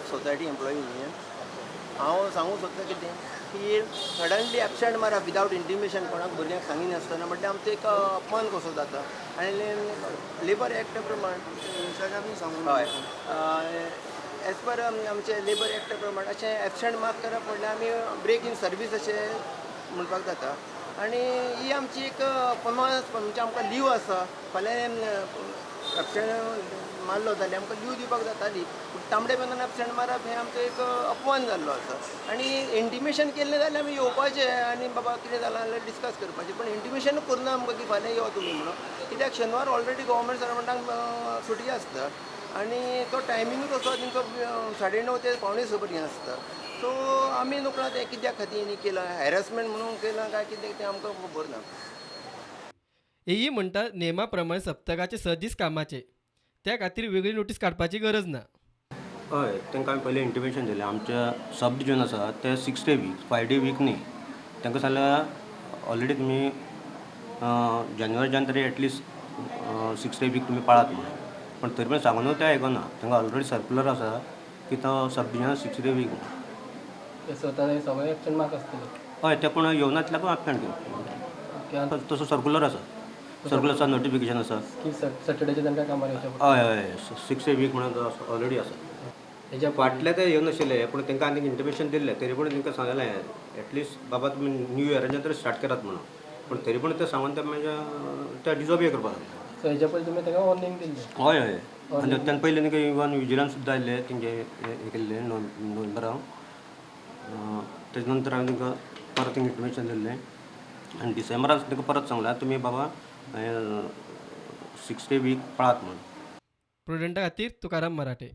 of society employee union. हांव सांगूंक सोदता कितें की सडनली एबसेंट मारप विदावट इंटिमेशन, कोणाक भुरग्यांक सांगिनासतना, म्हटल्यार आमचो एक अपमान कसो जाता. आनी लेबर एक्ट प्रमाण, हय, एज पर आमचे लेबर एक्टा प्रमाण अशें एबसेंट मार्क करप म्हणल्यार आमी ब्रेक इन सर्वीस अशें म्हणपाक जाता. आनी ही आमची एक अपमान, म्हणजे आमकां लीव आसा. फाल्यां एबसेंट मारलो जाल्यार आमकां लीव दिवपाक जाताली, पूण तांबडे पेनान एबसेंट मारप हें आमचो एक अपमान जाल्लो आसा. आनी इंटिमेशन केल्लें जाल्यार आमी येवपाचें आनी बाबा कितें जालां जाल्यार डिस्कस करपाचें, पूण इंटिमेशन करुना आमकां की फाल्यां यो तुमी म्हणून. कित्याक शेनवार ऑलरेडी गव्हर्मेंट सर्वंटांक सुटी आसता आनी तो टायमिंगूच असो तेंचो 9:30 ते 5:45 पर्यंत आसता. सो आमी नकळो तें कित्या खातीर हेणी केलां, हॅरसमेंट म्हणून केलां काय कितें तें आमकां खबर ना. एई म्हणटा, नेमा प्रमाण सप्तकाचे 6 दीस कामाचे, त्या खातीर वेगळी नोटीस काडपाची गरज ना. हय, तांकां आमी पयलीं इंटिमेशन दिलें. आमच्या सब डिविजन आसा ते 6 day week, 5 day week न्ही. तांकां सांगल्यार ऑलरेडी तुमी जानेवारीच्यान तरी एटलिस्ट 6 डे वीक तुमी पाळात म्हणून. पूण तरी पण सांगून ते आयकना. तांकां ऑलरेडी सर्कुलर आसा की तो सब डिविजन 6 डे वीक. ते स्वता सगळे एबसेंट मार्क आसतले. हय, ते कोण येवनातल्या पण एबसेंट घेवन तसो सर्कुलर आसा, सर्कुलर आसा, नोटिफिकेशन आसा की सॅटर्डेचे तांकां कामार येवचें पडटा. हय हय, 6 डे वीक म्हणून ऑलरेडी आसा. हेज्या फाटले ते येवनाशिल्ले, पूण तांकां आनी इंटिमेशन दिल्लें. तरी पूण तांकां सांगलें एटलिस्ट बाबा तुमी न्यू इयराचें तरी स्टार्ट करात म्हणून. पूण तरी पूण ते सांगून ते मागीर ते डिजोबे करपाक लागले. सो हेज्या पयलीं तुमी तांकां वॉर्निंग दिल्लें? हय हय, आनी तेन्ना पयलीं तांकां इवन विजिलन्स सुद्दां आयिल्ले, तेंचे हें केल्लें नोव्हेंबराक. तेजे नंतर हांवें तांकां परत इंटिमेशन दिल्लें आनी डिसेंबरान तांकां परत सांगलां तुमी बाबा 6 डे वीक पाळात म्हणून. प्रुडंटा खातीर तुकाराम मराठे.